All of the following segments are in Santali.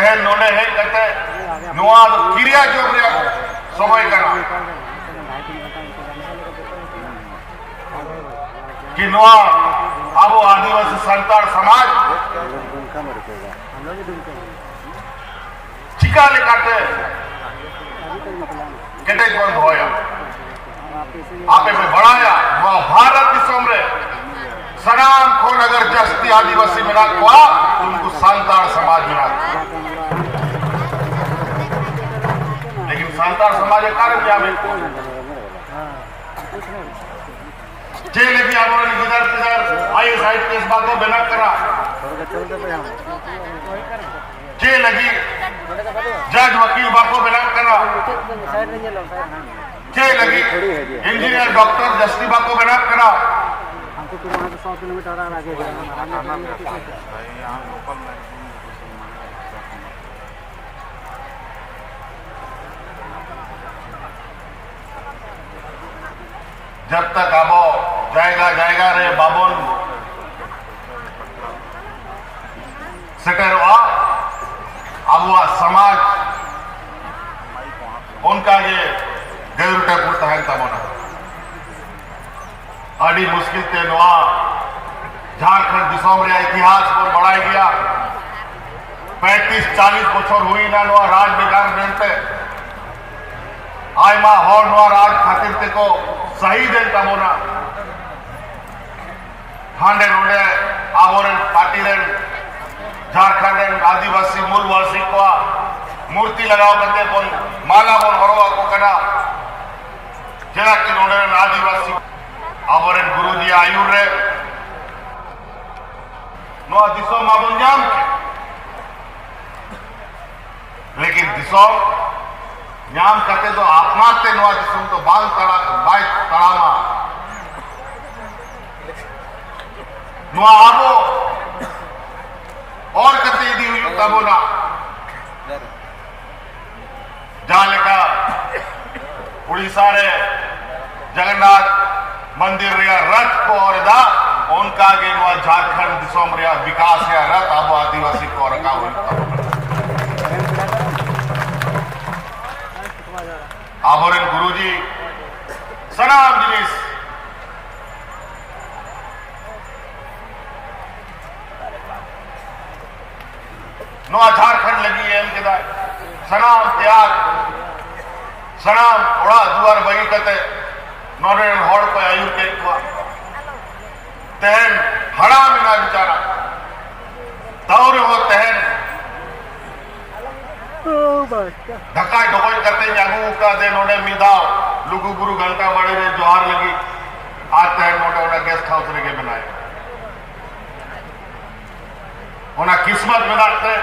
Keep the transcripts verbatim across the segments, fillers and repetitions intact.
ᱛᱮᱦᱮᱧ ᱱᱚᱰᱮ ᱦᱮᱡ ᱠᱟᱛᱮ ᱱᱚᱣᱟ ᱫᱚ ᱠᱤᱨᱭᱟ ᱡᱚᱢ ᱨᱮᱭᱟᱜ ᱥᱚᱢᱚᱭ ᱠᱟᱱᱟ᱾ ᱠᱤ ᱱᱚᱣᱟ ᱟᱵᱚ ᱟᱹᱫᱤᱵᱟᱹᱥᱤ ᱥᱟᱱᱛᱟᱲ ᱥᱚᱢᱟᱡᱽ ᱪᱤᱠᱟ ᱞᱮᱠᱟᱛᱮ ᱠᱮᱴᱮᱡ ᱵᱚᱱ ᱫᱚᱦᱚᱭᱟ? ᱟᱯᱮ ᱯᱮ ᱵᱟᱲᱟᱭᱟ, ᱱᱚᱣᱟ ᱵᱷᱟᱨᱚᱛ ᱫᱤᱥᱚᱢ ᱨᱮ ᱥᱟᱱᱟᱢ ᱠᱷᱚᱱ ᱟᱜᱟᱨ ᱡᱟᱹᱥᱛᱤ ᱟᱹᱫᱤᱵᱟᱹᱥᱤ ᱢᱮᱱᱟᱜ ᱠᱚᱣᱟ, ᱩᱱᱠᱩ ᱥᱟᱱᱛᱟᱲ ᱥᱚᱢᱟᱡᱽ ᱢᱮᱱᱟᱜ ᱠᱚᱣᱟ᱾ ᱞᱮᱠᱤᱱ ᱥᱟᱱᱛᱟᱲ ᱥᱚᱢᱟᱡᱽ ᱚᱠᱟᱨᱮᱢ ᱧᱟᱢᱮᱫ ᱠᱚᱣᱟ? ᱪᱮᱫ ᱞᱟᱹᱜᱤᱫ ᱟᱵᱚᱨᱮᱱ ᱜᱤᱫᱟᱹᱨ ᱯᱤᱫᱟᱹᱨ I A S, I P S ᱵᱟᱠᱚ ᱵᱮᱱᱟᱜ ᱠᱟᱱᱟ? ᱪᱮᱫ ᱞᱟᱹᱜᱤᱫ ᱡᱟᱡᱽ ᱣᱟᱹᱠᱤᱞ ᱵᱟᱠᱚ ᱵᱮᱱᱟᱜ ᱠᱟᱱᱟ? ᱪᱮᱫ ᱞᱟᱹᱜᱤᱫ ᱤᱧᱡᱤᱱᱤᱭᱟᱨ, ᱰᱚᱠᱴᱚᱨ ᱡᱟᱹᱥᱛᱤ ᱵᱟᱠᱚ ᱵᱮᱱᱟᱜ ᱠᱟᱱᱟ? ᱡᱟᱵ ᱛᱟᱠ ᱟᱵᱚ ᱡᱟᱭᱜᱟ ᱡᱟᱭᱜᱟ ᱨᱮ ᱵᱟᱵᱚᱱ ᱥᱮᱴᱮᱨᱚᱜᱼᱟ, ᱟᱵᱚᱣᱟᱜ ᱥᱚᱢᱟᱡᱽ ᱚᱱᱠᱟ ᱜᱮ ᱜᱟᱹᱭᱩᱨ ᱴᱟᱹᱯᱩᱨ ᱛᱟᱦᱮᱱ ᱛᱟᱵᱚᱱᱟ᱾ ᱟᱹᱰᱤ ᱢᱩᱥᱠᱤᱞ ᱛᱮ ᱱᱚᱣᱟ ᱡᱷᱟᱲᱠᱷᱚᱸᱰ ᱫᱤᱥᱚᱢ ᱨᱮᱭᱟᱜ ᱤᱛᱤᱦᱟᱥ ᱵᱚᱱ ᱵᱟᱲᱟᱭ ᱜᱮᱭᱟ᱾ ᱯᱮᱸᱛᱤᱥ ᱪᱟᱞᱤᱥ ᱵᱚᱪᱷᱚᱨ ᱦᱩᱭᱱᱟ ᱱᱚᱣᱟ ᱨᱟᱡᱽ ᱵᱷᱮᱜᱟᱨ ᱢᱮᱱᱛᱮ᱾ ᱟᱭᱢᱟ ᱦᱚᱲ ᱱᱚᱣᱟ ᱨᱟᱡᱽ ᱠᱷᱟᱹᱛᱤᱨ ᱛᱮᱠᱚ ᱥᱟᱹᱦᱤᱫ ᱮᱱ ᱛᱟᱵᱚᱱᱟ᱾ ᱦᱟᱸᱰᱮ ᱱᱚᱰᱮ ᱟᱵᱚᱨᱮᱱ ᱯᱟᱨᱴᱤ ᱨᱮᱱ ᱡᱷᱟᱲᱠᱷᱚᱸᱰ ᱨᱮᱱ ᱟᱹᱫᱤᱵᱟᱹᱥᱤ ᱢᱩᱞ ᱵᱟᱹᱥᱤ ᱠᱚᱣᱟᱜ ᱢᱩᱨᱛᱤ ᱞᱟᱜᱟᱣ ᱠᱟᱛᱮ ᱵᱚᱱ ᱢᱟᱞᱟ ᱵᱚᱱ ᱦᱚᱨᱚᱜ ᱟᱠᱚ ᱠᱟᱱᱟ᱾ ᱪᱮᱫᱟᱜ ᱠᱤ ᱱᱚᱰᱮ ᱨᱮᱱ ᱟᱹᱫᱤᱵᱟᱹᱥᱤ ᱟᱵᱚᱨᱮᱱ ᱜᱩᱨᱩᱡᱤ ᱟᱹᱭᱩᱨ ᱨᱮ ᱱᱚᱣᱟ ᱫᱤᱥᱚᱢ ᱢᱟᱵᱚᱱ ᱧᱟᱢ ᱠᱮᱫ᱾ ᱞᱮᱠᱤᱱ ᱫᱤᱥᱚᱢ ᱧᱟᱢ ᱠᱟᱛᱮ ᱫᱚ ᱟᱯᱱᱟᱨ ᱛᱮ ᱱᱚᱣᱟ ᱫᱤᱥᱚᱢ ᱫᱚ ᱵᱟᱝ ᱛᱟᱲᱟ-, ᱵᱟᱭ ᱛᱟᱲᱟᱢᱟ᱾ ᱱᱚᱣᱟ ᱟᱵᱚ ᱚᱨ ᱠᱟᱛᱮ ᱤᱫᱤ ᱦᱩᱭᱩᱜ ᱛᱟᱵᱚᱱᱟ᱾ ᱡᱟᱦᱟᱸ ᱞᱮᱠᱟ ᱩᱲᱤᱥᱥᱟ ᱨᱮ ᱡᱚᱜᱚᱱᱱᱟᱛᱷ ᱢᱚᱱᱫᱤᱨ ᱨᱮᱭᱟᱜ ᱨᱟᱛᱷ ᱠᱚ ᱚᱨ ᱮᱫᱟ, ᱚᱱᱠᱟ ᱜᱮ ᱱᱚᱣᱟ ᱡᱷᱟᱲᱠᱷᱚᱸᱰ ᱫᱤᱥᱚᱢ ᱨᱮᱭᱟᱜ ᱵᱤᱠᱟᱥ ᱨᱮᱭᱟᱜ ᱨᱟᱛᱷ ᱟᱵᱚ ᱟᱹᱫᱤᱵᱟᱹᱥᱤ ᱠᱚ ᱨᱟᱠᱟᱵ ᱦᱩᱭᱩᱜ ᱛᱟᱵᱚᱱᱟ᱾ ᱱᱚᱣᱟ ᱡᱷᱟᱲᱠᱷᱚᱸᱰ ᱞᱟᱹᱜᱤᱫ ᱮ ᱮᱢ ᱠᱮᱫᱟ᱾ ᱥᱟᱱᱟᱢ ᱛᱮᱭᱟᱜ, ᱥᱟᱱᱟᱢ ᱚᱲᱟᱜ ᱫᱩᱣᱟᱹᱨ ᱵᱟᱹᱜᱤ ᱠᱟᱛᱮ ᱱᱚᱰᱮ ᱨᱮᱱ ᱦᱚᱲ ᱠᱚᱭ ᱟᱹᱭᱩᱨ ᱠᱮᱫ ᱠᱚᱣᱟ᱾ ᱛᱮᱦᱮᱧ ᱦᱟᱲᱟᱢ ᱮᱱᱟ ᱵᱮᱪᱟᱨᱟ, ᱛᱟᱣ ᱨᱮᱦᱚᱸ ᱛᱮᱦᱮᱧ ᱰᱷᱟᱠᱟᱭ ᱰᱚᱠᱚᱡ ᱠᱟᱛᱮᱧ ᱟᱹᱜᱩ ᱟᱠᱟᱫᱮ ᱱᱚᱰᱮ ᱢᱤᱫ ᱫᱷᱟᱣ ᱞᱩᱜᱩ ᱵᱩᱨᱩ ᱜᱷᱟᱱᱴᱟ ᱵᱟᱲᱮ ᱨᱮ ᱡᱚᱦᱟᱨ ᱞᱟᱹᱜᱤᱫ, ᱟᱨ ᱛᱮᱦᱮᱧ ᱱᱚᱰᱮ ᱚᱱᱟ ᱜᱮᱥᱴ ᱦᱟᱣᱩᱥ ᱨᱮᱜᱮ ᱢᱮᱱᱟᱭᱟ᱾ ᱚᱱᱟ ᱠᱤᱥᱢᱚᱛ ᱢᱮᱱᱟᱜ ᱛᱮ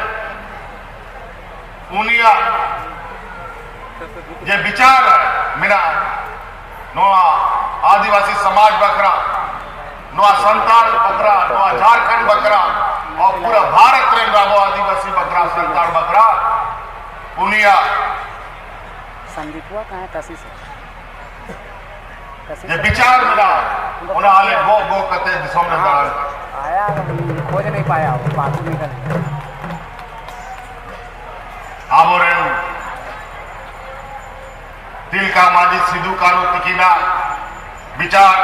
ᱩᱱᱤᱭᱟᱜ ᱡᱮ ᱵᱤᱪᱟᱨ ᱢᱮᱱᱟᱜᱼᱟ, ᱱᱚᱣᱟ ᱟᱹᱫᱤᱵᱟᱹᱥᱤ ᱥᱚᱢᱟᱡᱽ ᱵᱟᱠᱷᱨᱟ, ᱱᱚᱣᱟ ᱥᱟᱱᱛᱟᱲ ᱵᱟᱠᱷᱨᱟ, ᱱᱚᱣᱟ ᱡᱷᱟᱲᱠᱷᱚᱸᱰ ᱵᱟᱠᱷᱨᱟ, ᱱᱚᱣᱟ ᱯᱩᱨᱟᱹ ᱵᱷᱟᱨᱚᱛ ᱨᱮᱱ ᱟᱵᱚ ᱟᱹᱫᱤᱵᱟᱹᱥᱤ ᱵᱟᱠᱷᱨᱟ, ᱥᱟᱱᱛᱟᱲ ᱵᱟᱠᱷᱨᱟ ᱩᱱᱤᱭᱟᱜ ᱥᱟᱱᱫᱤᱯᱩᱣᱟᱜ ᱠᱟᱦᱟᱸ ᱠᱟᱥᱤ ᱥᱮ? ᱠᱟᱥᱤ ᱡᱮ ᱥᱮ? ᱵᱤᱪᱟᱨ ᱢᱮᱱᱟᱜᱼᱟ, ᱚᱱᱟ ᱟᱞᱮ ᱜᱚᱜ ᱜᱚᱜ ᱠᱟᱛᱮ ᱫᱤᱥᱚᱢ ᱨᱮ ᱫᱟᱬᱟᱱ᱾ ᱟᱭᱟ ᱠᱷᱚᱡ ᱱᱟᱭ ᱯᱟᱭᱟ, ᱵᱟᱠᱚ ᱱᱤᱠᱟᱞ᱾ ᱟᱵᱚᱨᱮᱱ ᱛᱤᱞᱠᱟ ᱢᱟᱹᱡᱷᱤ ᱥᱤᱫᱩ ᱠᱟᱹᱱᱦᱩ ᱛᱤᱠᱤᱱᱟᱜ ᱵᱤᱪᱟᱨ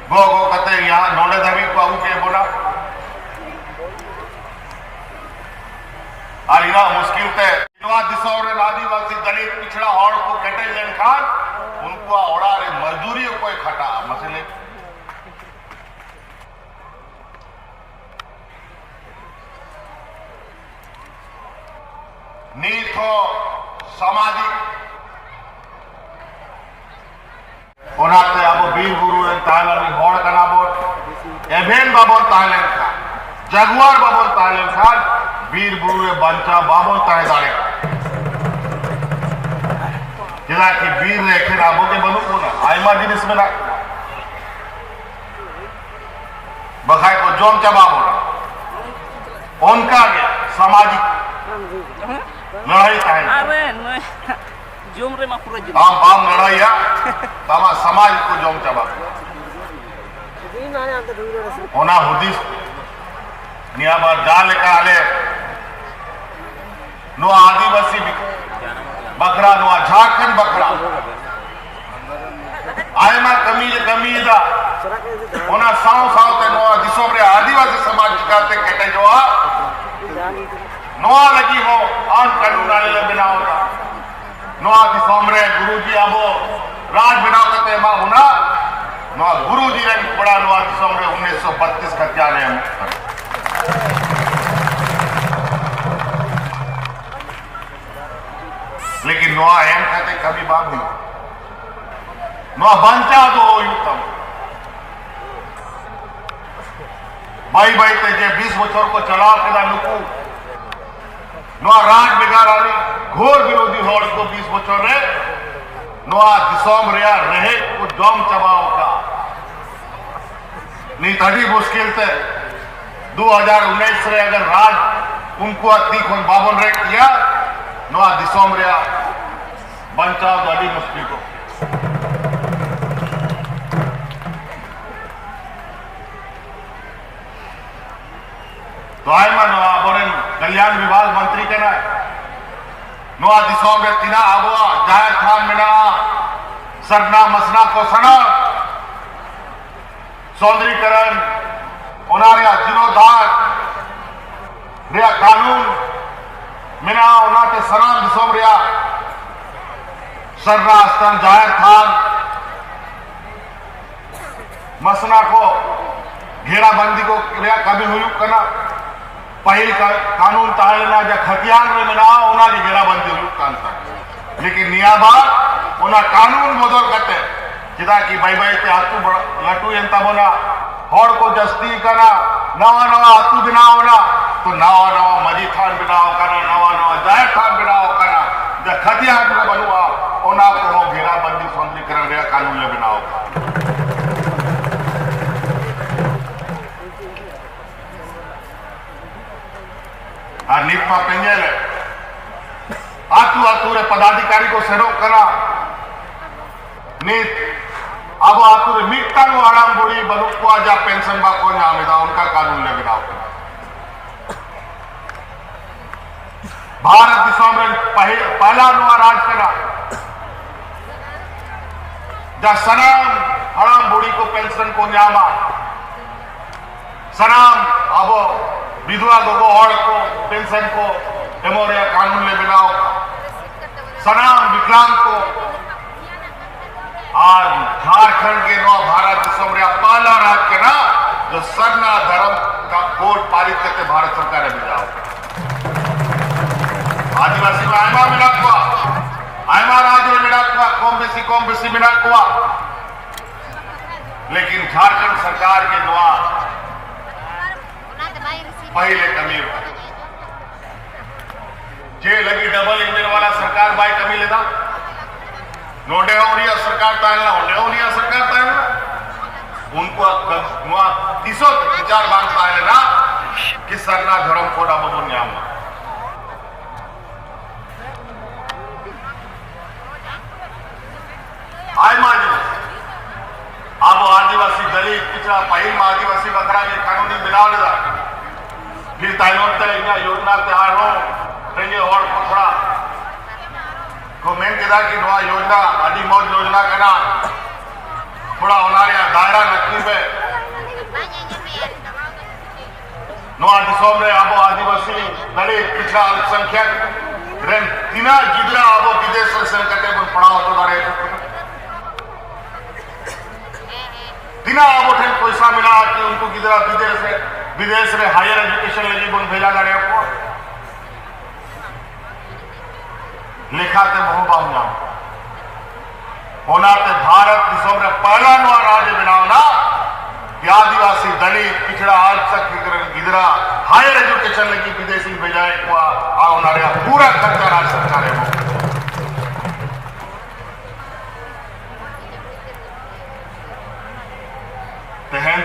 ᱜᱚᱜ ᱜᱚᱜ ᱠᱟᱛᱮ ᱭᱟ ᱱᱚᱰᱮ ᱫᱷᱟᱹᱵᱤᱡ ᱠᱚ ᱟᱹᱜᱩ ᱠᱮᱫ ᱵᱚᱱᱟ᱾ ᱟᱨ ᱤᱱᱟᱹᱜ ᱢᱩᱥᱠᱤᱞ ᱛᱮ ᱱᱚᱣᱟ ᱫᱤᱥᱚᱢ ᱨᱮᱱ ᱟᱹᱫᱤᱵᱟᱹᱥᱤ ᱫᱚᱞᱤᱛ ᱯᱤᱪᱷᱲᱟ ᱦᱚᱲ ᱠᱚ ᱠᱮᱴᱮᱡ ᱞᱮᱱᱠᱷᱟᱱ ᱩᱱᱠᱩᱣᱟᱜ ᱚᱲᱟᱜ ᱨᱮ ᱢᱚᱡᱫᱩᱨᱤ ᱚᱠᱚᱭ ᱠᱷᱟᱴᱟᱜᱼᱟ? ᱢᱟᱥᱮ ᱞᱟᱹᱭ᱾ ᱱᱤᱛ ᱦᱚᱸ ᱥᱟᱢᱟᱡᱤᱠ, ᱚᱱᱟᱛᱮ ᱟᱵᱚ ᱵᱤᱨ ᱵᱩᱨᱩ ᱨᱮᱱ ᱛᱟᱦᱮᱸ ᱞᱮᱱ ᱦᱚᱲ ᱠᱟᱱᱟ ᱵᱚᱱ᱾ ᱮᱵᱷᱮᱱ ᱵᱟᱵᱚᱱ ᱛᱟᱦᱮᱸ ᱞᱮᱱᱠᱷᱟᱱ, ᱡᱟᱜᱩᱣᱟᱨ ᱵᱟᱵᱚᱱ ᱛᱟᱦᱮᱸ ᱞᱮᱱᱠᱷᱟᱱ, ᱵᱤᱨ ᱵᱩᱨᱩ ᱨᱮ ᱵᱟᱧᱪᱟᱣ ᱵᱟᱵᱚᱱ ᱛᱟᱦᱮᱸ ᱫᱟᱲᱮᱭᱟᱜᱼᱟ᱾ ᱪᱮᱫᱟᱜ ᱠᱤ ᱵᱤᱨ ᱨᱮ ᱮᱠᱷᱮᱱ ᱟᱵᱚ ᱜᱮ ᱵᱟᱹᱱᱩᱜ ᱵᱚᱱᱟ, ᱟᱭᱢᱟ ᱡᱤᱱᱤᱥ ᱢᱮᱱᱟᱜ ᱠᱚᱣᱟ᱾ ᱵᱟᱠᱷᱟᱡ ᱠᱚ ᱡᱚᱢ ᱪᱟᱵᱟ ᱵᱚᱱᱟ᱾ ᱚᱱᱠᱟ ᱜᱮ ᱥᱟᱢᱟᱡᱤᱠ ᱞᱟᱹᱲᱦᱟᱹᱭ ᱛᱟᱦᱮᱱᱟ᱾ ᱟᱨ ᱱᱩᱭ ᱡᱚᱢ ᱨᱮᱢᱟ ᱯᱩᱨᱟᱹ ᱡᱚᱢ᱾ ᱟᱢ ᱵᱟᱢ ᱞᱟᱹᱲᱦᱟᱹᱭᱟ, ᱟᱢᱟᱜ ᱥᱟᱢᱟᱡᱽ ᱠᱚ ᱡᱚᱢ ᱪᱟᱵᱟ᱾ ᱚᱱᱟ ᱦᱩᱫᱤᱥ ᱱᱤᱭᱟᱹ ᱵᱟᱨ ᱡᱟᱦᱟᱸ ᱞᱮᱠᱟ ᱟᱞᱮ ᱱᱚᱣᱟ ᱟᱹᱫᱤᱵᱟᱹᱥᱤ ᱵᱟᱠᱷᱨᱟ, ᱱᱚᱣᱟ ᱡᱷᱟᱲᱠᱷᱚᱸᱰ ᱵᱟᱠᱷᱨᱟ ᱟᱭᱢᱟ ᱠᱟᱹᱢᱤ ᱞᱮ ᱠᱟᱹᱢᱤᱭᱮᱫᱟ᱾ ᱚᱱᱟ ᱥᱟᱶ ᱥᱟᱶᱛᱮ ᱱᱚᱣᱟ ᱫᱤᱥᱚᱢ ᱨᱮ ᱟᱹᱫᱤᱵᱟᱹᱥᱤ ᱥᱚᱢᱟᱡᱽ ᱱᱚᱣᱟ ᱞᱟᱹᱜᱤᱫ ᱦᱚᱸ ᱟᱹᱱ ᱠᱟᱹᱱᱩᱱ ᱟᱞᱮ ᱞᱮ ᱵᱮᱱᱟᱣ ᱮᱫᱟ᱾ ᱱᱚᱣᱟ ᱫᱤᱥᱚᱢ ᱨᱮ ᱜᱩᱨᱩᱡᱤ ᱟᱵᱚ ᱨᱟᱡᱽ ᱵᱮᱱᱟᱣ ᱠᱟᱛᱮ ᱮᱢᱟ ᱵᱚᱱᱟ᱾ ᱱᱚᱣᱟ ᱜᱩᱨᱩᱡᱤ ᱨᱮᱱ ᱠᱚᱲᱟ ᱱᱚᱣᱟ ᱫᱤᱥᱚᱢ ᱨᱮ ᱩᱱᱤᱥᱥᱚ ᱵᱟᱛᱤᱥ ᱠᱷᱟᱹᱛᱤᱭᱟᱱ ᱮ ᱮᱢᱚᱜ ᱠᱟᱱᱟ᱾ ᱞᱮᱠᱤᱱ ᱱᱚᱣᱟ ᱮᱢ ᱠᱟᱛᱮ ᱠᱟᱹᱢᱤ ᱵᱟᱝ ᱦᱩᱭᱩᱜᱼᱟ᱾ ᱱᱚᱣᱟ ᱵᱟᱧᱪᱟᱣ ᱫᱚᱦᱚ ᱦᱩᱭᱩᱜ ᱛᱟᱵᱚᱱᱟ᱾ ᱵᱟᱹᱭ ᱵᱟᱹᱭ ᱛᱮ ᱡᱮ ᱵᱤᱥ ᱵᱚᱪᱷᱚᱨ ᱠᱚ ᱪᱟᱞᱟᱣ ᱠᱮᱫᱟ ᱱᱩᱠᱩ, ᱱᱚᱣᱟ ᱨᱟᱡᱽ ᱵᱷᱮᱜᱟᱨ ᱟᱹᱨᱤ ᱜᱷᱳᱨ ᱵᱤᱨᱳᱫᱷᱤ ᱦᱚᱲ ᱠᱚ ᱵᱤᱥ ᱵᱚᱪᱷᱚᱨ ᱨᱮ ᱱᱚᱣᱟ ᱫᱤᱥᱚᱢ ᱨᱮᱭᱟᱜ ᱨᱮᱦᱮᱫ ᱠᱚ ᱡᱚᱢ ᱪᱟᱵᱟᱣ ᱟᱠᱟᱫᱼᱟ᱾ ᱱᱤᱛ ᱟᱹᱰᱤ ᱢᱩᱥᱠᱤᱞ ᱛᱮ ᱫᱩ ᱦᱟᱡᱟᱨ ᱩᱱᱤᱥ ᱨᱮ ᱟᱜᱟᱨ ᱨᱟᱡᱽ ᱩᱱᱠᱩᱣᱟᱜ ᱛᱤ ᱠᱷᱚᱱ ᱵᱟᱵᱚᱱ ᱨᱮᱡ ᱠᱮᱭᱟ, ᱱᱚᱣᱟ ᱫᱤᱥᱚᱢ ᱨᱮᱭᱟᱜ ᱵᱟᱧᱪᱟᱣ ᱫᱚ ᱟᱹᱰᱤ ᱢᱩᱥᱠᱤᱞ ᱠᱚᱜᱼᱟ᱾ ᱛᱚ ᱟᱭᱢᱟ ᱱᱚᱣᱟ ᱟᱵᱚᱨᱮᱱ ᱠᱟᱞᱭᱟᱱ ᱵᱤᱵᱷᱟᱜᱽ ᱢᱚᱱᱛᱨᱤ ᱠᱟᱱᱟᱭ᱾ ᱱᱚᱣᱟ ᱫᱤᱥᱚᱢ ᱨᱮ ᱛᱤᱱᱟᱹᱜ ᱟᱵᱚᱣᱟᱜ ᱡᱟᱦᱮᱨ ᱛᱷᱟᱱ ᱢᱮᱱᱟᱜᱼᱟ, ᱥᱟᱨᱱᱟ ᱢᱟᱥᱱᱟ ᱠᱚ ᱥᱟᱱᱟᱢ ᱥᱚᱫᱨᱤᱠᱚᱨᱚᱱ, ᱚᱱᱟ ᱨᱮᱭᱟᱜ ᱡᱤᱨᱳᱫᱷᱟᱨ ᱨᱮᱭᱟᱜ ᱠᱟᱹᱱᱩᱱ ᱢᱮᱱᱟᱜᱼᱟ᱾ ᱚᱱᱟᱛᱮ ᱥᱟᱱᱟᱢ ᱫᱤᱥᱚᱢ ᱨᱮᱭᱟᱜ ᱥᱟᱨᱱᱟ ᱥᱛᱷᱟᱱ, ᱡᱟᱦᱮᱨ ᱛᱷᱟᱱ, ᱢᱟᱥᱱᱟ ᱠᱚ ᱜᱷᱮᱨᱟᱵᱟᱱᱫᱤ ᱠᱚ ᱨᱮᱭᱟᱜ ᱠᱟᱹᱢᱤ ᱦᱩᱭᱩᱜ ᱠᱟᱱᱟ᱾ ᱯᱟᱹᱦᱤᱞ ᱠᱟ-, ᱠᱟᱹᱱᱩᱱ ᱛᱟᱦᱮᱸ ᱞᱮᱱᱟ, ᱡᱟ ᱠᱷᱟᱛᱤᱭᱟᱱ ᱨᱮ ᱢᱮᱱᱟᱜᱼᱟ, ᱚᱱᱟ ᱜᱮ ᱜᱷᱮᱨᱟᱵᱟᱱᱫᱤ ᱦᱩᱭᱩᱜ ᱠᱟᱱ ᱛᱟᱦᱮᱸᱫ᱾ ᱞᱮᱠᱤᱱ ᱱᱤᱭᱟᱹ ᱵᱟᱨ ᱚᱱᱟ ᱠᱟᱹᱱᱩᱱ ᱵᱚᱫᱚᱞ ᱠᱟᱛᱮ, ᱪᱮᱫᱟᱜ ᱠᱤ ᱵᱟᱹᱭ ᱵᱟᱹᱭ ᱛᱮ ᱟᱹᱛᱩ ᱵᱟᱲ-, ᱞᱟᱹᱴᱩᱭᱮᱱ ᱛᱟᱵᱚᱱᱟ, ᱦᱚᱲ ᱠᱚ ᱡᱟᱹᱥᱛᱤ ᱠᱟᱱᱟ, ᱱᱟᱣᱟ ᱱᱟᱣᱟ ᱟᱹᱛᱩ ᱵᱮᱱᱟᱣ ᱮᱱᱟ, ᱛᱚ ᱱᱟᱣᱟ ᱱᱟᱣᱟ ᱢᱟᱹᱡᱷᱤ ᱛᱷᱟᱱ ᱵᱮᱱᱟᱣ ᱠᱟᱱᱟ, ᱱᱟᱣᱟ ᱱᱟᱣᱟ ᱡᱟᱦᱮᱨ ᱛᱷᱟᱱ ᱵᱮᱱᱟᱣ ᱠᱟᱱᱟ, ᱡᱟ ᱠᱷᱟᱛᱤᱭᱟᱱ ᱨᱮ ᱵᱟᱹᱱᱩᱜᱼᱟ, ᱚᱱᱟ ᱠᱚᱦᱚᱸ ᱜᱷᱮᱨᱟᱵᱟᱱᱫᱤ ᱥᱚᱱᱫᱷᱤᱠᱨᱚᱱ ᱨᱮᱭᱟᱜ ᱠᱟᱹᱱᱩᱱ ᱞᱮ ᱵᱮᱱᱟᱣ ᱠᱟᱜᱼᱟ᱾ ᱟᱨ ᱱᱤᱛ ᱢᱟ ᱯᱮ ᱧᱮᱞᱮᱫ, ᱟᱹᱛᱩ ᱟᱹᱛᱩ ᱨᱮ ᱯᱚᱫᱟᱫᱷᱤᱠᱟᱨᱤ ᱠᱚ ᱥᱮᱱᱚᱜ ᱠᱟᱱᱟ᱾ ᱱᱤᱛ ᱟᱵᱚ ᱟᱹᱛᱩ ᱨᱮ ᱢᱤᱫᱴᱟᱝ ᱦᱚᱸ ᱦᱟᱲᱟᱢ ᱵᱩᱲᱦᱤ ᱵᱟᱹᱱᱩᱜ ᱠᱚᱣᱟ ᱡᱟ ᱯᱮᱱᱥᱚᱱ ᱵᱟᱠᱚ ᱧᱟᱢ ᱮᱫᱟ, ᱚᱱᱠᱟ ᱠᱟᱹᱱᱩᱱ ᱞᱮ ᱵᱮᱱᱟᱣ ᱠᱮᱫᱟ᱾ ᱵᱷᱟᱨᱚᱛ ᱫᱤᱥᱚᱢ ᱨᱮᱱ ᱯᱟᱹᱦᱤᱞ, ᱯᱟᱦᱞᱟ ᱱᱚᱣᱟ ᱨᱟᱡᱽ ᱠᱟᱱᱟ, ᱡᱟ ᱥᱟᱱᱟᱢ ᱦᱟᱲᱟᱢ ᱵᱩᱲᱦᱤ ᱠᱚ ᱯᱮᱱᱥᱚᱱ ᱠᱚ ᱧᱟᱢᱟ, ᱥᱟᱱᱟᱢ ᱟᱵᱚ ᱵᱤᱫᱷᱣᱟ ᱜᱚᱜᱚ ᱦᱚᱲ ᱠᱚ ᱯᱮᱱᱥᱚᱱ ᱠᱚ ᱮᱢᱚᱜ ᱨᱮᱭᱟᱜ ᱠᱟᱹᱱᱩᱱ ᱞᱮ ᱵᱮᱱᱟᱣ ᱟᱠᱟᱫᱟ᱾ ᱥᱟᱱᱟᱢ ᱵᱤᱠᱞᱟᱝ ᱠᱚ ᱟᱨ ᱡᱷᱟᱲᱠᱷᱚᱸᱰ ᱜᱮ ᱱᱚᱣᱟ ᱵᱷᱟᱨᱚᱛ ᱫᱤᱥᱚᱢ ᱨᱮᱭᱟᱜ ᱯᱟᱦᱞᱟ ᱨᱟᱡᱽ ᱠᱟᱱᱟ, ᱡᱚ ᱥᱟᱨᱱᱟ ᱫᱷᱚᱨᱚᱢ ᱠᱟ ᱠᱳᱰ ᱯᱟᱨᱤᱛ ᱠᱟᱛᱮ ᱵᱷᱟᱨᱚᱛ ᱥᱚᱨᱠᱟᱨ ᱮ ᱵᱷᱮᱡᱟ ᱟᱠᱟᱫᱟ᱾ ᱟᱹᱫᱤᱵᱟᱹᱥᱤ ᱢᱟ ᱟᱭᱢᱟ ᱢᱮᱱᱟᱜ ᱠᱚᱣᱟ, ᱟᱭᱢᱟ ᱨᱟᱡᱽ ᱨᱮ ᱢᱮᱱᱟᱜ ᱠᱚᱣᱟ, ᱠᱚᱢ ᱵᱮᱥᱤ, ᱠᱚᱢ ᱵᱮᱥᱤ ᱢᱮᱱᱟᱜ ᱠᱚᱣᱟ, ᱞᱮᱠᱤᱱ ᱡᱷᱟᱲᱠᱷᱚᱸᱰ ᱥᱚᱨᱠᱟᱨ ᱜᱮ ᱱᱚᱣᱟ ᱯᱟᱹᱦᱤᱞ ᱮ ᱠᱟᱹᱢᱤ ᱟᱠᱟᱫᱟ᱾ ᱪᱮᱫ ᱞᱟᱹᱜᱤᱫ ᱰᱚᱵᱚᱞ ᱤᱧᱡᱤᱱ ᱣᱟᱞᱟ ᱥᱚᱨᱠᱟᱨ ᱵᱟᱭ ᱠᱟᱹᱢᱤ ᱞᱮᱫᱟ? ᱱᱚᱰᱮ ᱦᱚᱸ ᱩᱱᱤᱭᱟᱜ ᱥᱚᱨᱠᱟᱨ ᱛᱟᱦᱮᱸ ᱞᱮᱱᱟ, ᱚᱸᱰᱮ ᱦᱚᱸ ᱩᱱᱤᱭᱟᱜ ᱥᱚᱨᱠᱟᱨ ᱛᱟᱦᱮᱸ ᱞᱮᱱᱟ᱾ ᱩᱱᱠᱩᱣᱟᱜ ᱠᱟᱹᱢ-, ᱱᱚᱣᱟ ᱛᱤᱥ ᱦᱚᱸ ᱵᱤᱪᱟᱨ ᱵᱟᱝ ᱛᱟᱦᱮᱸ ᱞᱮᱱᱟ ᱠᱤ ᱥᱟᱨᱱᱟ ᱫᱷᱚᱨᱚᱢ ᱠᱳᱰ ᱟᱵᱚ ᱵᱚᱱ ᱧᱟᱢ ᱢᱟ᱾ ᱟᱭᱢᱟ ᱡᱤᱱᱤᱥ ᱟᱵᱚ ᱟᱹᱫᱤᱵᱟᱹᱥᱤ, ᱫᱟᱹᱞᱤᱛ, ᱯᱤᱪᱷᱲᱟ, ᱯᱟᱹᱦᱤᱞ ᱢᱟ ᱟᱹᱫᱤᱵᱟᱹᱥᱤ ᱵᱟᱠᱷᱨᱟ ᱜᱮ ᱠᱟᱹᱱᱩᱱᱤ ᱵᱮᱱᱟᱣ ᱞᱮᱫᱟ᱾ ᱯᱷᱤᱨ ᱛᱟᱭᱱᱚᱢ ᱛᱮ ᱤᱧᱟᱹᱜ ᱭᱳᱡᱽᱱᱟ ᱛᱮ ᱟᱨᱦᱚᱸ ᱨᱮᱸᱜᱮᱡ ᱦᱚᱲ ᱠᱚ ᱛᱷᱚᱲᱟ ᱠᱚ ᱢᱮᱱ ᱠᱮᱫᱟ ᱠᱤ ᱱᱚᱣᱟ ᱭᱳᱡᱽᱱᱟ ᱟᱹᱰᱤ ᱢᱚᱡᱽ ᱭᱳᱡᱽᱱᱟ ᱠᱟᱱᱟ, ᱛᱷᱚᱲᱟ ᱚᱱᱟ ᱨᱮᱭᱟᱜ ᱫᱟᱭᱨᱟ ᱱᱟᱹᱠᱤ ᱯᱮ᱾ ᱱᱚᱣᱟ ᱫᱤᱥᱚᱢ ᱨᱮ ᱟᱵᱚ ᱟᱹᱫᱤᱵᱟᱹᱥᱤ, ᱫᱟᱹᱞᱤᱛ, ᱯᱤᱪᱷᱲᱟ, ᱟᱞᱯᱥᱚᱝᱠᱷᱭᱟᱠ ᱨᱮᱱ ᱛᱤᱱᱟᱹᱜ ᱜᱤᱫᱽᱨᱟᱹ ᱟᱵᱚ ᱵᱤᱫᱮᱥ ᱨᱮ ᱥᱮᱱ ᱠᱟᱛᱮ ᱵᱚᱱ ᱯᱟᱲᱦᱟᱣ ᱦᱚᱪᱚ ᱫᱟᱲᱮᱭᱟᱠᱚ ᱠᱟᱱᱟ? ᱛᱤᱱᱟᱹᱜ ᱟᱵᱚ ᱴᱷᱮᱱ ᱯᱚᱭᱥᱟ ᱢᱮᱱᱟᱜᱼᱟ ᱠᱤ ᱩᱱᱠᱩ ᱜᱤᱫᱽᱨᱟᱹ ᱵᱤᱫᱮᱥ ᱨᱮ, ᱵᱤᱫᱮᱥ ᱨᱮ ᱦᱟᱭᱟᱨ ᱮᱰᱩᱠᱮᱥᱚᱱ ᱞᱟᱹᱜᱤᱫ ᱵᱚᱱ ᱵᱷᱮᱡᱟ ᱫᱟᱲᱮᱭᱟᱠᱚᱣᱟ? ᱞᱮᱠᱷᱟ ᱛᱮ ᱵᱚᱦᱚ ᱵᱟᱢ ᱧᱟᱢ᱾ ᱚᱱᱟᱛᱮ ᱵᱷᱟᱨᱚᱛ ᱫᱤᱥᱚᱢ ᱨᱮ ᱯᱟᱦᱞᱟ ᱱᱚᱣᱟ ᱨᱟᱡᱽ ᱮ ᱵᱮᱱᱟᱣ ᱮᱱᱟ ᱡᱮ ᱟᱹᱫᱤᱵᱟᱹᱥᱤ, ᱫᱟᱹᱞᱤᱛ, ᱯᱤᱪᱷᱲᱟ, ᱟᱞᱯᱥᱚᱝᱠᱷᱭᱟᱠ ᱨᱮᱱ ᱜᱤᱫᱽᱨᱟᱹ ᱦᱟᱭᱟᱨ ᱮᱰᱩᱠᱮᱥᱚᱱ ᱞᱟᱹᱜᱤᱫ ᱵᱤᱫᱮᱥᱤᱧ ᱵᱷᱮᱡᱟᱭᱮᱫ ᱠᱚᱣᱟ ᱟᱨ ᱚᱱᱟ ᱨᱮᱭᱟᱜ ᱯᱩᱨᱟᱹ ᱠᱷᱚᱨᱪᱟ ᱨᱟᱡᱽ ᱥᱚᱨᱠᱟᱨ ᱮ ᱮᱢᱚᱜ ᱠᱟᱱᱟ᱾ ᱛᱮᱦᱮᱧ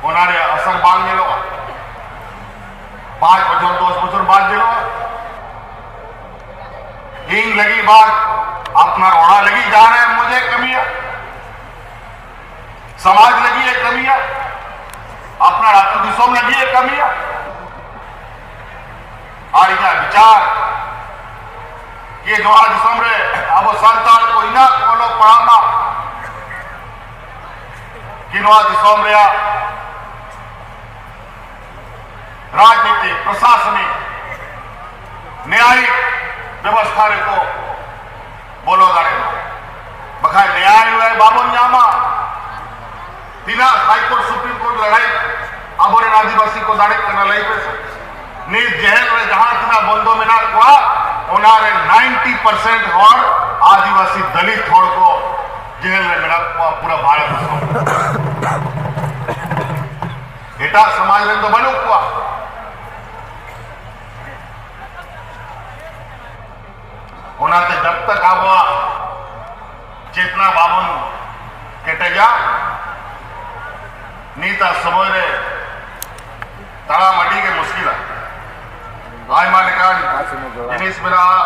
ᱚᱱᱟ ᱨᱮᱭᱟᱜ ᱟᱥᱟᱨ ᱵᱟᱝ ᱧᱮᱞᱚᱜᱼᱟ᱾ ᱯᱟᱸᱪ ᱵᱚᱪᱷᱚᱨ, ᱫᱚᱥ ᱵᱚᱪᱷᱚᱨ ᱵᱟᱫ ᱧᱮᱞᱚᱜᱼᱟ᱾ ᱤᱧ ᱞᱟᱹᱜᱤᱫ ᱵᱟᱝ, ᱟᱯᱱᱟᱨ ᱚᱲᱟᱜ ᱞᱟᱹᱜᱤᱫ ᱡᱟᱦᱟᱸ ᱨᱮ ᱢᱚᱡᱮ ᱠᱟᱹᱢᱤᱭᱟ, ᱥᱚᱢᱟᱡᱽ ᱞᱟᱹᱜᱤᱫ ᱮ ᱠᱟᱹᱢᱤᱭᱟ, ᱟᱯᱱᱟᱨ ᱟᱹᱛᱩ ᱫᱤᱥᱚᱢ ᱞᱟᱹᱜᱤᱫ ᱮ ᱠᱟᱹᱢᱤᱭᱟ᱾ ᱟᱨ ᱤᱧᱟᱹᱜ ᱵᱤᱪᱟᱨ ᱠᱤ ᱱᱚᱣᱟ ᱫᱤᱥᱚᱢ ᱨᱮ ᱟᱵᱚ ᱥᱟᱱᱛᱟᱲ ᱠᱚ ᱤᱱᱟᱹᱜ ᱠᱚ ᱚᱞᱚᱜ ᱯᱟᱲᱦᱟᱜ ᱢᱟ ᱠᱤ ᱱᱚᱣᱟ ᱫᱤᱥᱚᱢ ᱨᱮᱭᱟᱜ ᱨᱟᱡᱽᱱᱤᱛᱤ, ᱯᱨᱚᱥᱟᱥᱚᱱᱤᱠ, ᱱᱮᱭᱟᱭᱤᱠ ᱵᱮᱵᱚᱥᱛᱷᱟ ᱨᱮᱠᱚ ᱵᱚᱞᱚ ᱫᱟᱲᱮᱭᱟᱜᱼᱟ᱾ ᱵᱟᱠᱷᱟᱡ ᱱᱮᱭᱟᱭ ᱵᱟᱵᱚᱱ ᱧᱟᱢᱟ᱾ ᱛᱤᱱᱟᱹᱜ High Court, Supreme Court ᱞᱟᱹᱲᱦᱟᱹᱭ ᱟᱵᱚᱨᱮᱱ ᱟᱹᱫᱤᱵᱟᱹᱥᱤ ᱠᱚ ᱫᱟᱲᱮᱜ ᱠᱟᱱᱟ, ᱞᱟᱹᱭ ᱯᱮᱥᱮ᱾ ᱱᱤᱛ ᱡᱮᱦᱮᱞ ᱨᱮ ᱡᱟᱦᱟᱸ ᱛᱤᱱᱟᱹᱜ ᱵᱚᱱᱫᱚ ᱢᱮᱱᱟᱜ ᱠᱚᱣᱟ, ᱚᱱᱟ ᱨᱮ ninety percent ᱦᱚᱲ ᱟᱹᱫᱤᱵᱟᱹᱥᱤ ᱫᱚᱞᱤᱛ ᱦᱚᱲ ᱠᱚ ᱡᱮᱦᱮᱞ ᱨᱮ ᱢᱮᱱᱟᱜ ᱠᱚᱣᱟ ᱯᱩᱨᱟᱹ ᱵᱷᱟᱨᱚᱛ ᱫᱤᱥᱚᱢ ᱨᱮ᱾ ᱮᱴᱟᱜ ᱥᱚᱢᱟᱡᱽ ᱨᱮᱱ ᱫᱚ ᱵᱟᱹᱱᱩᱜ ᱠᱚᱣᱟ᱾ ᱚᱱᱟᱛᱮ ᱡᱟᱵ ᱛᱟᱠ ᱟᱵᱚᱣᱟᱜ ᱪᱮᱛᱱᱟ ᱵᱟᱵᱚᱱ ᱠᱮᱴᱮᱡᱟ, ᱱᱤᱛᱟᱜ ᱥᱚᱢᱚᱭ ᱨᱮ ᱛᱟᱲᱟᱢ ᱟᱹᱰᱤ ᱜᱮ ᱢᱩᱥᱠᱤᱞᱟ᱾ ᱟᱭᱢᱟ ᱞᱮᱠᱟᱱ ᱡᱤᱱᱤᱥ ᱢᱮᱱᱟᱜᱼᱟ,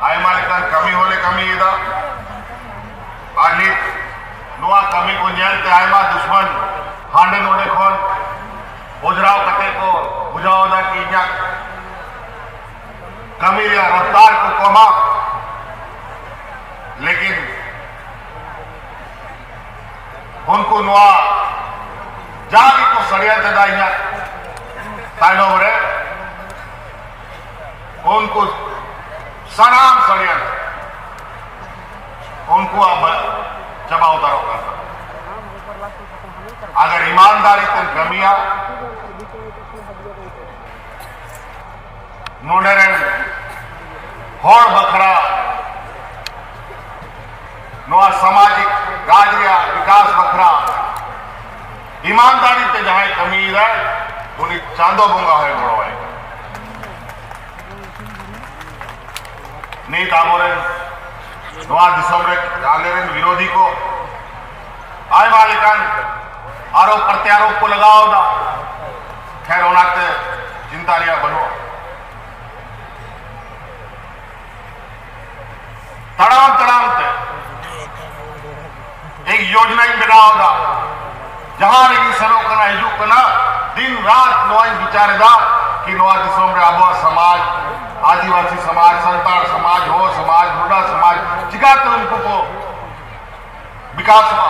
ᱟᱭᱢᱟ ᱞᱮᱠᱟᱱ ᱠᱟᱹᱢᱤ ᱦᱚᱸᱞᱮ ᱠᱟᱹᱢᱤᱭᱮᱫᱟ᱾ ᱟᱨ ᱱᱤᱛ ᱱᱚᱣᱟ ᱠᱟᱹᱢᱤ ᱠᱚ ᱧᱮᱞᱛᱮ ᱟᱭᱢᱟ ᱫᱩᱥᱢᱟᱱ ᱦᱟᱸᱰᱮ ᱱᱚᱰᱮ ᱠᱷᱚᱱ ᱚᱡᱽᱨᱟᱣ ᱠᱟᱛᱮ ᱠᱚ ᱵᱩᱡᱷᱟᱹᱣ ᱮᱫᱟ ᱠᱤ ᱤᱧᱟᱹᱜ ᱠᱟᱹᱢᱤ ᱨᱮᱭᱟᱜ ᱨᱟᱯᱷᱛᱟᱨ ᱠᱚ ᱠᱚᱢᱟ, ᱞᱮᱠᱤᱱ ᱩᱱᱠᱩ ᱱᱚᱣᱟ ᱡᱟ ᱜᱮᱠᱚ ᱥᱟᱹᱲᱤᱭᱟᱹᱛ ᱮᱫᱟ ᱤᱧᱟᱹᱜ ᱛᱟᱭᱱᱚᱢ ᱨᱮ, ᱩᱱᱠᱩ ᱥᱟᱱᱟᱢ ᱥᱟᱹᱲᱤᱭᱟᱹᱛ ᱩᱱᱠᱩᱣᱟᱜ ᱵᱟ-, ᱪᱟᱵᱟ ᱩᱛᱟᱹᱨᱚᱜ ᱠᱟᱱ ᱛᱟᱠᱚᱣᱟ᱾ ᱟᱜᱟᱨ ᱤᱢᱟᱱᱫᱟᱨᱤ ᱛᱮᱢ ᱠᱟᱹᱢᱤᱭᱟ, ᱱᱚᱰᱮ ᱨᱮᱱ ᱦᱚᱲ ᱵᱟᱠᱷᱨᱟ, ᱱᱚᱣᱟ ᱥᱟᱢᱟᱡᱤᱠ ᱨᱟᱡᱽ ᱨᱮᱭᱟᱜ ᱵᱤᱠᱟᱥ ᱵᱟᱠᱷᱨᱟ ᱤᱢᱟᱱᱫᱟᱨᱤ ᱛᱮ ᱡᱟᱦᱟᱸᱭ ᱠᱟᱹᱢᱤᱭᱮᱫᱟᱭ, ᱩᱱᱤ ᱪᱟᱸᱫᱚ ᱵᱚᱸᱜᱟ ᱦᱚᱸᱭ ᱜᱚᱲᱚᱣᱟᱭ ᱠᱟᱱᱟ᱾ ᱱᱤᱛ ᱟᱵᱚᱨᱮᱱ ᱱᱚᱣᱟ ᱫᱤᱥᱚᱢ ᱨᱮ ᱟᱞᱮᱨᱮᱱ ᱵᱤᱨᱳᱫᱷᱤ ᱠᱚ ᱟᱭᱢᱟ ᱞᱮᱠᱟᱱ ᱟᱨᱚᱯ ᱯᱨᱚᱛᱭᱟᱨᱚᱯ ᱠᱚ ᱞᱟᱜᱟᱣ ᱮᱫᱟ᱾ ᱠᱷᱮᱨ, ᱚᱱᱟᱛᱮ ᱪᱤᱱᱛᱟ ᱨᱮᱭᱟᱜ ᱵᱟᱹᱱᱩᱜᱼᱟ᱾ ᱛᱟᱲᱟᱢ ᱛᱟᱲᱟᱢ ᱛᱮ ᱮᱠ ᱭᱳᱡᱱᱟᱧ ᱵᱮᱱᱟᱣ ᱮᱫᱟ, ᱡᱟᱦᱟᱸ ᱨᱮᱜᱮᱧ ᱥᱮᱱᱚᱜ ᱠᱟᱱᱟ, ᱦᱤᱡᱩᱜ ᱠᱟᱱᱟ, ᱫᱤᱱ ᱨᱟᱛ ᱱᱚᱣᱟᱧ ᱵᱤᱪᱟᱨ ᱮᱫᱟ ᱠᱤ ᱱᱚᱣᱟ ᱫᱤᱥᱚᱢ ᱨᱮ ᱟᱵᱚᱣᱟᱜ ᱥᱚᱢᱟᱡᱽ, ᱟᱹᱫᱤᱵᱟᱹᱥᱤ ᱥᱚᱢᱟᱡᱽ, ᱥᱟᱱᱛᱟᱲ ᱥᱚᱢᱟᱡᱽ, ᱦᱚᱲ ᱥᱚᱢᱟᱡᱽ, ᱢᱩᱱᱰᱟ ᱥᱚᱢᱟᱡᱽ ᱪᱤᱠᱟᱹᱛᱮ ᱩᱱᱠᱩ ᱠᱚ ᱵᱤᱠᱟᱥᱚᱜᱼᱟ?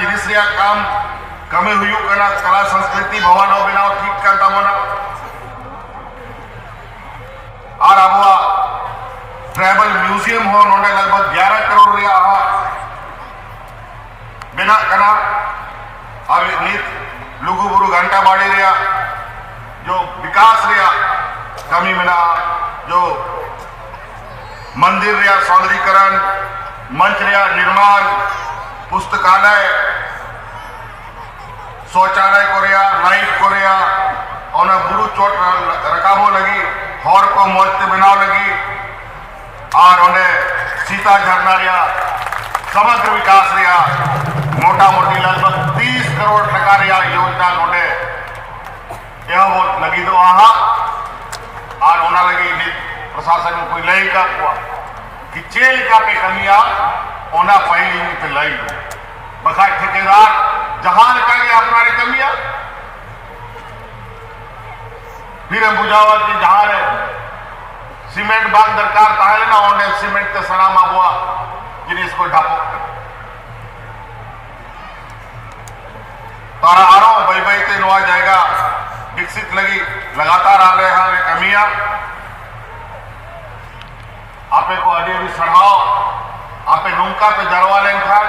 ᱡᱤᱱᱤᱥ ᱨᱮᱭᱟᱜ ᱠᱟᱢ, ᱠᱟᱹᱢᱤ ᱦᱩᱭᱩᱜ ᱠᱟᱱᱟ, ᱠᱟᱞᱟ ᱥᱚᱝᱥᱠᱨᱤᱛᱤ ᱵᱷᱚᱵᱚᱱ ᱦᱚᱸ ᱵᱮᱱᱟᱣ ᱴᱷᱤᱠ ᱠᱟᱱ ᱛᱟᱵᱚᱱᱟ᱾ ᱟᱨ ᱟᱵᱚᱣᱟᱜ ᱴᱨᱟᱭᱵᱟᱞ ᱢᱤᱭᱩᱡᱤᱭᱟᱢ ᱦᱚᱸ ᱱᱚᱰᱮ ᱞᱟᱜᱽ ᱵᱷᱟᱜᱽ ᱜᱭᱟᱨᱟ ᱠᱟᱨᱳᱲ ᱨᱮᱭᱟᱜ ᱦᱟᱸᱜ ᱵᱮᱱᱟᱜ ᱠᱟᱱᱟ᱾ ᱟᱨ ᱱᱤᱛ ᱞᱩᱜᱩ ᱵᱩᱨᱩ ᱜᱷᱟᱱᱴᱟ ᱵᱟᱲᱤ ᱨᱮᱭᱟᱜ ᱡᱚ ᱵᱤᱠᱟᱥ ᱨᱮᱭᱟᱜ ᱠᱟᱹᱢᱤ ᱢᱮᱱᱟᱜᱼᱟ, ᱡᱚ ᱢᱚᱱᱫᱤᱨ ᱨᱮᱭᱟᱜ ᱥᱚᱱᱫᱨᱤᱠᱚᱨᱚᱱ, ᱢᱚᱧᱪ ᱨᱮᱭᱟᱜ ᱱᱤᱨᱢᱟᱱ, ᱯᱩᱥᱛᱟᱠᱟᱞᱚᱭ, ᱥᱚᱪᱟᱞᱚᱭ ᱠᱚ ᱨᱮᱭᱟᱜ, ᱞᱟᱭᱤᱴ ᱠᱚ ᱨᱮᱭᱟᱜ, ᱚᱱᱟ ᱵᱩᱨᱩ ᱪᱚᱴ ᱨᱟ-, ᱨᱟᱠᱟᱵᱚᱜ ᱞᱟᱹᱜᱤᱫ, ᱦᱚᱨ ᱠᱚ ᱢᱚᱡᱽ ᱛᱮ ᱵᱮᱱᱟᱣ ᱞᱟᱹᱜᱤᱫ, ᱟᱨ ᱚᱸᱰᱮ ᱥᱤᱛᱟ ᱡᱷᱟᱨᱱᱟ ᱨᱮᱭᱟᱜ ᱥᱚᱢᱚᱜᱨᱚ ᱵᱤᱠᱟᱥ ᱨᱮᱭᱟᱜ ᱢᱚᱴᱟᱢᱩᱴᱤ ᱞᱟᱜᱽ ᱵᱷᱟᱜᱽ ᱛᱤᱥ ᱠᱟᱨᱳᱲ ᱴᱟᱠᱟ ᱨᱮᱭᱟᱜ ᱭᱳᱡᱽᱱᱟ ᱱᱚᱰᱮ ᱮᱦᱚᱵᱚᱜ ᱞᱟᱹᱜᱤᱫᱚᱜᱼᱟ ᱦᱟᱸᱜ᱾ ᱟᱨ ᱚᱱᱟ ᱞᱟᱹᱜᱤᱫ ᱱᱤᱛ ᱯᱨᱚᱥᱟᱥᱚᱱ ᱠᱚᱧ ᱞᱟᱹᱭ ᱟᱠᱟᱫ ᱠᱚᱣᱟ ᱠᱤ ᱪᱮᱫ ᱞᱮᱠᱟ ᱯᱮ ᱠᱟᱹᱢᱤᱭᱟ, ᱚᱱᱟ ᱯᱟᱹᱦᱤᱞ ᱤᱧ ᱯᱮ ᱞᱟᱹᱭ ᱧᱚᱜ᱾ ᱵᱟᱠᱷᱟᱡ ᱴᱷᱤᱠᱮᱫᱟᱨ ᱡᱟᱦᱟᱸ ᱞᱮᱠᱟ ᱜᱮ ᱟᱯᱱᱟᱨᱮ ᱠᱟᱹᱢᱤᱭᱟ, ᱯᱷᱤᱨᱮᱢ ᱵᱩᱡᱷᱟᱹᱣᱟ ᱡᱮ ᱡᱟᱦᱟᱸ ᱨᱮ ᱥᱤᱢᱮᱱᱴ ᱵᱟᱝ ᱫᱚᱨᱠᱟᱨ ᱛᱟᱦᱮᱸ ᱞᱮᱱᱟ, ᱚᱸᱰᱮ ᱥᱤᱢᱮᱱᱴ ᱛᱮ ᱥᱟᱱᱟᱢ ᱟᱵᱚᱣᱟᱜ ᱡᱤᱱᱤᱥ ᱠᱚ ᱰᱷᱟᱯᱚᱜ ᱠᱟᱱᱟ᱾ ᱛᱟᱨᱟ ᱟᱨᱚ ᱵᱟᱹᱭ ᱵᱟᱹᱭ ᱛᱮ ᱱᱚᱣᱟ ᱡᱟᱭᱜᱟ ᱵᱤᱠᱥᱤᱛ ᱞᱟᱹᱜᱤᱫ ᱞᱟᱜᱟᱛᱟᱨ ᱟᱞᱮ ᱦᱟᱸᱜ ᱞᱮ ᱠᱟᱹᱢᱤᱭᱟ᱾ ᱟᱯᱮ ᱠᱚ ᱟᱹᱰᱤ ᱟᱹᱰᱤ ᱥᱟᱨᱦᱟᱣ᱾ ᱟᱯᱮ ᱱᱚᱝᱠᱟ ᱯᱮ ᱡᱟᱨᱣᱟ ᱞᱮᱱᱠᱷᱟᱱ,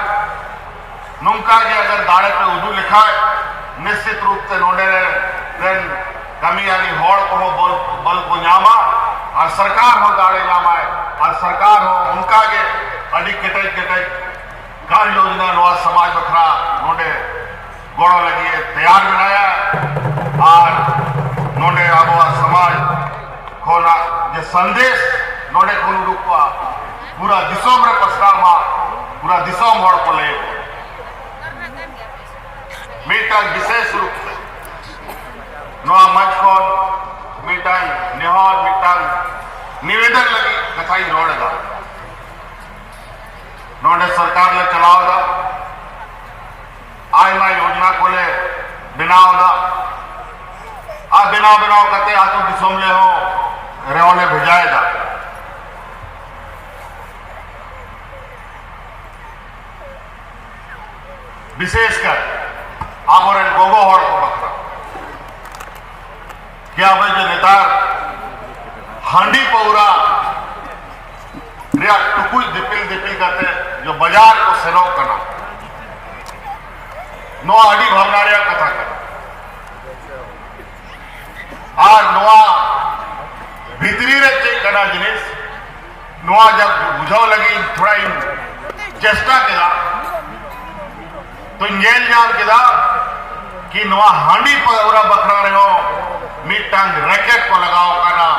ᱱᱚᱝᱠᱟ ᱜᱮ ᱟᱜᱟᱨ ᱫᱟᱲᱮ ᱯᱮ ᱩᱫᱩᱜ ᱞᱮᱠᱷᱟᱱ, ᱱᱤᱥᱪᱤᱛ ᱨᱩᱯ ᱛᱮ ᱱᱚᱰᱮ ᱨᱮᱱ ᱠᱟᱹᱢᱤᱭᱟᱹᱨᱤ ᱦᱚᱲ ᱠᱚᱦᱚᱸ ᱵᱚᱞ, ᱵᱚᱞ ᱠᱚ ᱧᱟᱢᱟ ᱟᱨ ᱥᱚᱨᱠᱟᱨ ᱦᱚᱸ ᱫᱟᱲᱮ ᱧᱟᱢᱟᱭ ᱟᱨ ᱥᱚᱨᱠᱟᱨ ᱦᱚᱸ ᱚᱱᱠᱟ ᱜᱮ ᱟᱹᱰᱤ ᱠᱮᱴᱮᱡ ᱠᱮᱴᱮᱡ ᱠᱟᱨ ᱭᱳᱡᱽᱱᱟ ᱱᱚᱣᱟ ᱥᱚᱢᱟᱡᱽ ᱵᱟᱠᱷᱨᱟ ᱱᱚᱰᱮ ᱜᱚᱲᱚ ᱞᱟᱹᱜᱤᱫ ᱮ ᱛᱮᱭᱟᱨ ᱢᱮᱱᱟᱭᱟ᱾ ᱟᱨ ᱱᱚᱰᱮ ᱟᱵᱚᱣᱟᱜ ᱥᱚᱢᱟᱡᱽ ᱠᱷᱚᱱᱟᱜ ᱡᱮ ᱥᱟᱸᱫᱮᱥ ᱱᱚᱰᱮ ᱠᱷᱚᱱ ᱩᱰᱩᱠᱚᱜᱼᱟ, ᱯᱩᱨᱟ ᱫᱤᱥᱚᱢ ᱨᱮ ᱯᱟᱥᱱᱟᱣ ᱢᱟ, ᱯᱩᱨᱟ ᱫᱤᱥᱚᱢ ᱦᱚᱲ ᱠᱚ ᱞᱟᱹᱭ ᱟᱠᱚ᱾ ᱢᱤᱫᱴᱟᱝ ᱵᱤᱥᱮᱥ ᱨᱩᱯ ᱛᱮ ᱱᱚᱣᱟ ᱢᱚᱧᱪ ᱠᱷᱚᱱ ᱢᱤᱫᱴᱟᱝ ᱱᱮᱦᱚᱨ, ᱢᱤᱫᱴᱟᱝ ᱱᱤᱵᱮᱫᱚᱱ ᱞᱟᱹᱜᱤᱫ ᱠᱟᱛᱷᱟᱧ ᱨᱚᱲ ᱮᱫᱟ᱾ ᱱᱚᱰᱮ ᱥᱚᱨᱠᱟᱨ ᱞᱮ ᱪᱟᱞᱟᱣ ᱮᱫᱟ, ᱟᱭᱢᱟ ᱭᱳᱡᱽᱱᱟ ᱠᱚᱞᱮ ᱵᱮᱱᱟᱣ ᱮᱫᱟ, ᱟᱨ ᱵᱮᱱᱟᱣ ᱵᱮᱱᱟᱣ ᱠᱟᱛᱮ ᱟᱹᱛᱩ ᱫᱤᱥᱚᱢ ᱞᱮ ᱦᱚᱸ ᱨᱮᱦᱚᱸ ᱞᱮ ᱵᱷᱮᱡᱟᱭᱮᱫᱟ᱾ ᱵᱤᱥᱮᱥ ᱠᱟᱨ ᱟᱵᱚᱨᱮᱱ ᱜᱚᱜᱚ ᱦᱚᱲ ᱠᱚ ᱵᱟᱠᱷᱨᱟ᱾ ᱠᱤ ᱟᱵᱚ ᱡᱮ ᱱᱮᱛᱟᱨ ᱦᱟᱺᱰᱤ ᱯᱟᱹᱣᱨᱟ ᱨᱮᱭᱟᱜ ᱴᱩᱠᱩᱡ ᱫᱤᱯᱤᱞ ᱫᱤᱯᱤᱞ ᱠᱟᱛᱮ ᱡᱮ ᱵᱟᱡᱟᱨ ᱠᱚ ᱥᱮᱱᱚᱜ ᱠᱟᱱᱟ, ᱱᱚᱣᱟ ᱟᱹᱰᱤ ᱵᱷᱟᱵᱽᱱᱟ ᱨᱮᱭᱟᱜ ᱠᱟᱛᱷᱟ ᱠᱟᱱᱟ᱾ ᱟᱨ ᱱᱚᱣᱟ ᱵᱷᱤᱛᱨᱤ ᱨᱮ ᱪᱮᱫ ᱠᱟᱱᱟ ᱡᱤᱱᱤᱥ, ᱱᱚᱣᱟ ᱡᱟᱵ ᱵᱩᱡᱷᱟᱹᱣ ᱞᱟᱹᱜᱤᱫ ᱛᱷᱚᱲᱟ ᱤᱧ ᱪᱮᱥᱴᱟ ᱠᱮᱫᱟ, ᱛᱚᱧ ᱧᱮᱞ ᱧᱟᱢ ᱠᱮᱫᱟ ᱠᱤ ᱱᱚᱣᱟ ᱦᱟᱺᱰᱤ ᱯᱟᱹᱣᱨᱟ ᱵᱟᱠᱷᱨᱟ ᱨᱮᱦᱚᱸ ᱢᱤᱫᱴᱟᱝ ᱨᱮᱠᱮᱴ ᱠᱚ ᱞᱟᱜᱟᱣ ᱠᱟᱱᱟ,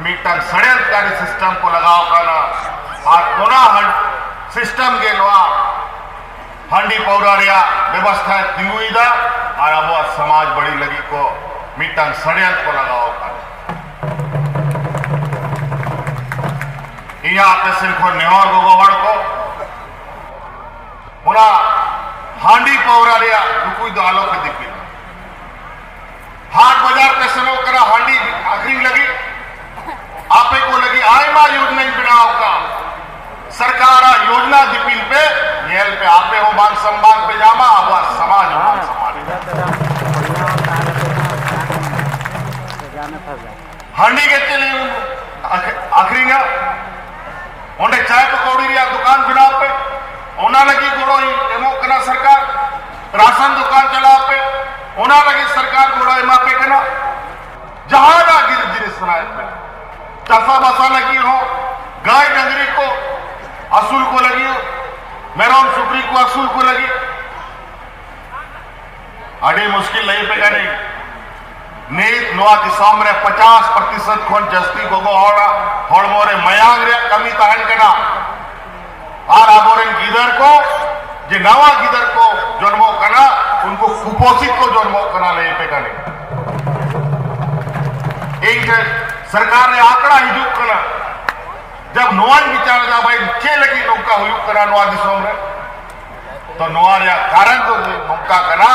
ᱢᱤᱫᱴᱟᱝ ᱥᱟᱲᱮᱭᱟᱱᱛᱠᱟᱨᱤ ᱥᱤᱥᱴᱮᱢ ᱠᱚ ᱞᱟᱜᱟᱣ ᱠᱟᱱᱟ᱾ ᱟᱨ ᱚᱱᱟ ᱦᱟᱺᱰ-, ᱥᱤᱥᱴᱮᱢ ᱜᱮ ᱱᱚᱣᱟ ᱦᱟᱺᱰᱤ ᱯᱟᱹᱣᱨᱟ ᱨᱮᱭᱟᱜ ᱵᱮᱵᱚᱥᱛᱷᱟᱭ ᱛᱤᱸᱜᱩᱭᱮᱫᱟ ᱟᱨ ᱟᱵᱚᱣᱟᱜ ᱥᱚᱢᱟᱡᱽ ᱵᱟᱹᱲᱤᱡ ᱞᱟᱹᱜᱤᱫ ᱠᱚ ᱢᱤᱫᱴᱟᱝ ᱥᱟᱲᱮᱭᱟᱱ ᱠᱚ ᱞᱟᱜᱟᱣ ᱟᱠᱟᱫᱟ᱾ ᱤᱧᱟᱹᱜ ᱟᱯᱮ ᱥᱮᱱ ᱠᱷᱚᱱ ᱱᱮᱦᱚᱨ, ᱜᱚᱜᱚ ᱦᱚᱲ ᱠᱚ, ᱚᱱᱟ ᱦᱟᱺᱰᱤ ᱯᱟᱹᱣᱨᱟ ᱨᱮᱭᱟᱜ ᱴᱩᱠᱩᱡ ᱫᱚ ᱟᱞᱚ ᱯᱮ ᱫᱤᱯᱤᱞᱟ᱾ ᱦᱟᱴ ᱵᱟᱡᱟᱨ ᱯᱮ ᱥᱮᱱᱚᱜ ᱠᱟᱱᱟ ᱦᱟᱺᱰᱤ ᱟᱹᱠᱷᱨᱤᱧ ᱞᱟᱹᱜᱤᱫ, ᱟᱯᱮ ᱠᱚ ᱞᱟᱹᱜᱤᱫ ᱟᱭᱢᱟ ᱭᱳᱡᱽᱱᱟᱧ ᱵᱮᱱᱟᱣ ᱟᱠᱟᱫ᱾ ᱥᱚᱨᱠᱟᱨᱟᱜ ᱭᱳᱡᱽᱱᱟ ᱫᱤᱯᱤᱞ ᱯᱮ, ᱧᱮᱞ ᱯᱮ, ᱟᱯᱮ ᱦᱚᱸ ᱢᱟᱱ ᱥᱚᱢᱢᱟᱱ ᱯᱮ ᱧᱟᱢᱟ, ᱟᱵᱚᱣᱟᱜ ᱥᱚᱢᱟᱡᱽ ᱦᱚᱸ ᱢᱟᱱ ᱥᱚᱢᱢᱟᱱ ᱮ ᱧᱟᱢᱟ᱾ ᱦᱟᱺᱰᱤ ᱜᱮ ᱪᱮᱫ ᱞᱤᱧ ᱟᱹᱠᱷ-, ᱟᱹᱠᱷᱨᱤᱧᱟ? ᱚᱸᱰᱮ ᱪᱟᱭ ᱯᱚᱠᱚᱲᱤ ᱨᱮᱭᱟᱜ ᱫᱚᱠᱟᱱ ᱵᱮᱱᱟᱣ ᱯᱮ, ᱚᱱᱟ ᱞᱟᱹᱜᱤᱫ ᱜᱚᱲᱚᱭ ᱮᱢᱚᱜ ᱠᱟᱱᱟ ᱥᱚᱨᱠᱟᱨ᱾ ᱨᱟᱥᱚᱱ ᱫᱚᱠᱟᱱ ᱪᱟᱞᱟᱣ ᱯᱮ, ᱚᱱᱟ ᱞᱟᱹᱜᱤᱫ ᱥᱚᱨᱠᱟᱨ ᱜᱚᱲᱚᱭ ᱮᱢᱟ ᱯᱮ ᱠᱟᱱᱟ᱾ ᱡᱟᱦᱟᱱᱟᱜ ᱜᱮ ᱡᱤᱱᱤᱥ ᱥᱟᱱᱟᱭᱮᱫ ᱯᱮ, ᱪᱟᱥᱟ ᱵᱟᱥᱟ ᱞᱟᱹᱜᱤᱫ ᱦᱚᱸ, ᱜᱟᱹᱭ ᱰᱟᱹᱝᱨᱤ ᱠᱚ ᱟᱹᱥᱩᱞ ᱠᱚ ᱞᱟᱹᱜᱤᱫ, ᱢᱮᱨᱚᱢ ᱥᱩᱠᱨᱤ ᱠᱚ ᱟᱹᱥᱩᱞ ᱠᱚ ᱞᱟᱹᱜᱤᱫ, ᱟᱹᱰᱤ ᱢᱩᱥᱠᱤᱞ ᱞᱟᱹᱭ ᱯᱮ ᱠᱟᱹᱱᱟᱹᱧ᱾ ᱱᱤᱛ ᱱᱚᱣᱟ ᱫᱤᱥᱚᱢ ᱨᱮ ᱯᱚᱪᱟᱥ ᱯᱨᱚᱛᱤᱥᱚᱛ ᱠᱷᱚᱱ ᱡᱟᱹᱥᱛᱤ ᱜᱚᱜᱚ ᱦᱚᱲᱟᱜ ᱦᱚᱲᱢᱚ ᱨᱮ ᱢᱟᱭᱟᱝ ᱨᱮᱭᱟᱜ ᱠᱟᱹᱢᱤ ᱛᱟᱦᱮᱱ ᱠᱟᱱᱟ᱾ ᱟᱨ ᱟᱵᱚᱨᱮᱱ ᱜᱤᱫᱟᱹᱨ ᱠᱚ, ᱡᱮ ᱱᱟᱣᱟ ᱜᱤᱫᱟᱹᱨ ᱠᱚ ᱡᱚᱱᱢᱚᱜ ᱠᱟᱱᱟ, ᱩᱱᱠᱩ ᱠᱩᱯᱚᱥᱤᱛ ᱠᱚ ᱡᱚᱱᱢᱚᱜ ᱠᱟᱱᱟ, ᱞᱟᱹᱭ ᱯᱮ ᱠᱟᱹᱱᱟᱹᱧ᱾ ᱤᱧ ᱴᱷᱮᱱ ᱥᱚᱨᱠᱟᱨ ᱨᱮ ᱟᱸᱠᱲᱟ ᱦᱤᱡᱩᱜ ᱠᱟᱱᱟ᱾ ᱡᱟᱵ ᱱᱚᱣᱟᱧ ᱵᱤᱪᱟᱨ ᱮᱫᱟ, ᱵᱷᱟᱭ, ᱪᱮᱫ ᱞᱟᱹᱜᱤᱫ ᱱᱚᱝᱠᱟ ᱦᱩᱭᱩᱜ ᱠᱟᱱᱟ ᱱᱚᱣᱟ ᱫᱤᱥᱚᱢ ᱨᱮ? ᱛᱚ ᱱᱚᱣᱟ ᱨᱮᱭᱟᱜ ᱠᱟᱨᱚᱱ ᱫᱚ ᱱᱚᱝᱠᱟ ᱠᱟᱱᱟ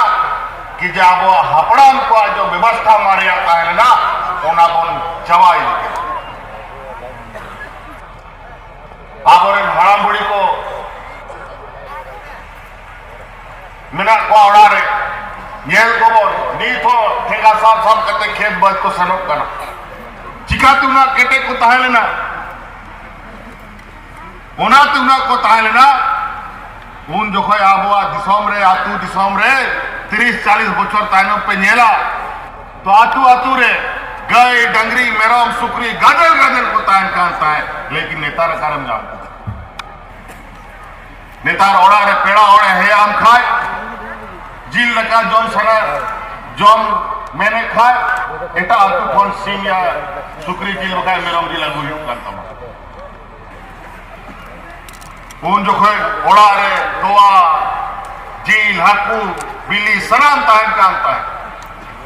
ᱠᱤ ᱡᱮ ᱟᱵᱚᱣᱟᱜ ᱦᱟᱯᱲᱟᱢ ᱠᱚᱣᱟᱜ ᱡᱚ ᱵᱮᱵᱚᱥᱛᱷᱟ ᱢᱟᱨᱮᱭᱟᱜ ᱛᱟᱦᱮᱸ ᱞᱮᱱᱟ, ᱚᱱᱟ ᱵᱚᱱ ᱪᱟᱵᱟ ᱤᱫᱤ ᱠᱮᱫᱟ᱾ ᱟᱵᱚᱨᱮᱱ ᱦᱟᱲᱟᱢ ᱵᱩᱲᱦᱤ ᱠᱚ ᱚᱲᱟᱜ ᱨᱮ ᱧᱮᱞ ᱠᱚᱵᱚᱱ, ᱱᱤᱛ ᱦᱚᱸ ᱴᱷᱮᱸᱜᱟ ᱥᱟᱵ ᱥᱟᱵ ᱠᱟᱛᱮ ᱠᱷᱮᱛ ᱵᱟᱹᱫᱽ ᱠᱚ ᱥᱮᱱᱚᱜ ᱠᱟᱱᱟ᱾ ᱪᱤᱠᱟᱹᱛᱮ ᱩᱱᱟᱹᱜ ᱠᱮᱴᱮᱡ ᱠᱚ ᱛᱟᱦᱮᱸ ᱞᱮᱱᱟ? ᱚᱱᱟᱛᱮ ᱩᱱᱟᱹᱜ ᱠᱚ ᱛᱟᱦᱮᱸ ᱞᱮᱱᱟ᱾ ᱩᱱ ᱡᱚᱠᱷᱚᱡ ᱟᱵᱚᱣᱟᱜ ᱫᱤᱥᱚᱢ ᱨᱮ, ᱟᱹᱛᱩ ᱫᱤᱥᱚᱢ ᱨᱮ ᱛᱤᱨᱤᱥ ᱪᱟᱞᱤᱥ ᱵᱚᱪᱷᱚᱨ ᱛᱟᱭᱱᱚᱢ ᱯᱮ ᱧᱮᱞᱟ, ᱛᱚ ᱟᱹᱛᱩ ᱟᱹᱛᱩ ᱨᱮ ᱜᱟᱹᱭ, ᱰᱟᱝᱨᱤ, ᱢᱮᱨᱚᱢ, ᱥᱩᱠᱨᱤ ᱜᱟᱫᱮᱞ ᱜᱟᱫᱮᱞ ᱠᱚ ᱛᱟᱦᱮᱱ ᱠᱟᱱ ᱛᱟᱦᱮᱸᱫ᱾ ᱞᱮᱠᱤᱱ ᱱᱮᱛᱟᱨ ᱚᱠᱟᱨᱮᱢ ᱧᱟᱢ ᱠᱚᱣᱟ? ᱱᱮᱛᱟᱨ ᱚᱲᱟᱜ ᱨᱮ ᱯᱮᱲᱟ ᱦᱚᱲᱮ ᱦᱮᱡ ᱟᱢ ᱠᱷᱟᱡ, ᱡᱤᱞ ᱫᱟᱠᱟ ᱡᱚᱢ ᱥᱟᱱᱟ, ᱡᱚᱢ ᱢᱮᱱᱮᱫ ᱠᱷᱟᱡ, ᱮᱴᱟᱜ ᱟᱹᱛᱩ ᱠᱷᱚᱱ ᱥᱤᱢ ᱭᱟ ᱥᱩᱠᱨᱤ ᱡᱤᱞ ᱵᱟᱠᱷᱟᱡ ᱢᱮᱨᱚᱢ ᱡᱤᱞ ᱟᱹᱜᱩ ᱦᱩᱭᱩᱜ ᱠᱟᱱ ᱛᱟᱢᱟ᱾ ᱩᱱ ᱡᱚᱠᱷᱚᱡ ᱚᱲᱟᱜ ᱨᱮ ᱛᱚᱣᱟ, ᱡᱤᱞ, ᱦᱟᱹᱠᱩ, ᱵᱤᱞᱤ ᱥᱟᱱᱟᱢ ᱛᱟᱦᱮᱱ ᱠᱟᱱ ᱛᱟᱦᱮᱸᱫ᱾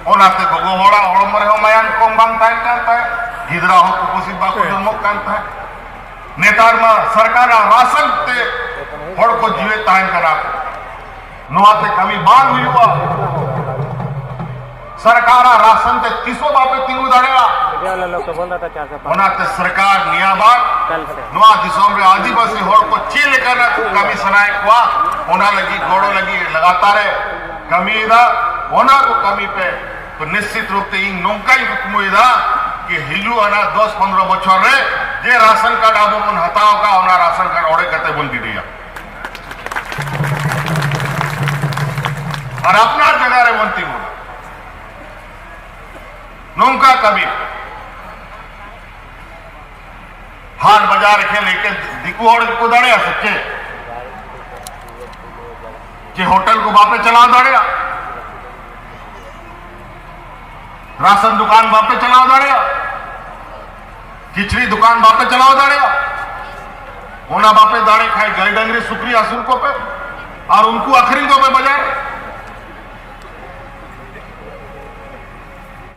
ᱚᱱᱟᱛᱮ ᱜᱚᱜᱚ ᱦᱚᱲᱟᱜ ᱦᱚᱲᱢᱚ ᱨᱮᱦᱚᱸ ᱢᱟᱭᱟᱝ ᱠᱚᱢ ᱵᱟᱝ ᱛᱟᱦᱮᱱ ᱠᱟᱱ ᱛᱟᱦᱮᱸᱫ᱾ ᱜᱤᱫᱽᱨᱟᱹ ᱦᱚᱸ ᱠᱩᱯᱚᱥᱤᱛ ᱵᱟᱠᱚ ᱡᱚᱱᱢᱚᱜ ᱠᱟᱱ ᱛᱟᱦᱮᱸᱫ᱾ ᱱᱮᱛᱟᱨ ᱢᱟ ᱥᱚᱨᱠᱟᱨᱟᱜ ᱨᱟᱥᱚᱱ ᱛᱮ ᱦᱚᱲ ᱠᱚ ᱡᱤᱣᱮᱫ ᱛᱟᱦᱮᱱ ᱠᱟᱱᱟ ᱠᱚ᱾ ᱱᱚᱣᱟ ᱛᱮ ᱠᱟᱹᱢᱤ ᱵᱟᱝ ᱦᱩᱭᱩᱜᱼᱟ᱾ ᱥᱚᱨᱠᱟᱨᱟᱜ ᱨᱟᱥᱚᱱ ᱛᱮ ᱛᱤᱥ ᱦᱚᱸ ᱵᱟᱯᱮ ᱛᱤᱸᱜᱩ ᱫᱟᱲᱮᱭᱟᱜᱼᱟ᱾ ᱚᱱᱟᱛᱮ ᱥᱚᱨᱠᱟᱨ ᱱᱤᱭᱟᱹ ᱵᱟᱨ ᱱᱚᱣᱟ ᱫᱤᱥᱚᱢ ᱨᱮ ᱟᱹᱫᱤᱵᱟᱹᱥᱤ ᱦᱚᱲ ᱠᱚ ᱪᱮᱫ ᱞᱮᱠᱟᱱᱟᱜ ᱠᱚ ᱠᱟᱹᱢᱤ ᱥᱟᱱᱟᱭᱮᱫ ᱠᱚᱣᱟ, ᱚᱱᱟ ᱞᱟᱹᱜᱤᱫ ᱜᱚᱲᱚ ᱞᱟᱹᱜᱤᱫ ᱞᱟᱜᱟᱛᱟᱨ ᱮ ᱠᱟᱹᱢᱤᱭᱮᱫᱟ᱾ ᱚᱱᱟ ᱠᱚ ᱠᱟᱹᱢᱤ ᱯᱮ᱾ ᱛᱚ ᱱᱤᱥᱪᱤᱛ ᱨᱩᱯ ᱛᱮ ᱤᱧ ᱱᱚᱝᱠᱟᱧ ᱠᱩᱠᱢᱩᱭᱮᱫᱟ ᱠᱤ ᱦᱤᱡᱩᱜ ᱟᱱᱟᱜ ᱫᱚᱥ ᱯᱚᱱᱨᱚ ᱵᱚᱪᱷᱚᱨ ᱨᱮ ᱡᱮ ᱨᱟᱥᱚᱱ ᱠᱟᱨᱰ ᱟᱵᱚ ᱵᱚᱱ ᱦᱟᱛᱟᱣ ᱟᱠᱟᱫ, ᱚᱱᱟ ᱨᱟᱥᱚᱱ ᱠᱟᱨᱰ ᱚᱲᱮᱡ ᱠᱟᱛᱮ ᱵᱚᱱ ᱜᱤᱰᱤᱭᱟ᱾ ᱟᱨ ᱟᱯᱱᱟᱨ ᱡᱟᱭᱜᱟ ᱨᱮᱵᱚᱱ ᱛᱤᱸᱜᱩᱱᱟ᱾ ᱱᱚᱝᱠᱟ ᱠᱟᱹᱢᱤ᱾ ᱦᱟᱴ ᱵᱟᱡᱟᱨ ᱮᱠᱷᱮᱱ ᱮᱠᱮᱱ ᱫᱤᱠᱩ ᱦᱚᱲ ᱜᱮᱠᱚ ᱫᱟᱲᱮᱭᱟᱜᱼᱟ ᱥᱮ ᱪᱮᱫ? ᱡᱮ ᱦᱳᱴᱮᱞ ᱠᱚ ᱵᱟᱯᱮ ᱪᱟᱞᱟᱣ ᱫᱟᱲᱮᱭᱟᱜᱼᱟ, ᱨᱟᱥᱚᱱ ᱫᱚᱠᱟᱱ ᱵᱟᱯᱮ ᱪᱟᱞᱟᱣ ᱫᱟᱲᱮᱭᱟᱜᱼᱟ, ᱠᱤᱪᱨᱤᱡ ᱫᱚᱠᱟᱱ ᱵᱟᱯᱮ ᱪᱟᱞᱟᱣ ᱫᱟᱲᱮᱭᱟᱜᱼᱟ, ᱚᱱᱟ ᱵᱟᱯᱮ ᱫᱟᱲᱮᱭᱟᱜ ᱠᱷᱟᱱ ᱜᱟᱹᱭ ᱰᱟᱝᱨᱤ ᱥᱩᱠᱨᱤ ᱟᱹᱥᱩᱞ ᱠᱚᱯᱮ ᱟᱨ ᱩᱱᱠᱩ ᱟᱹᱠᱷᱨᱤᱧ ᱠᱚᱯᱮ ᱵᱟᱡᱟᱨ ᱨᱮ᱾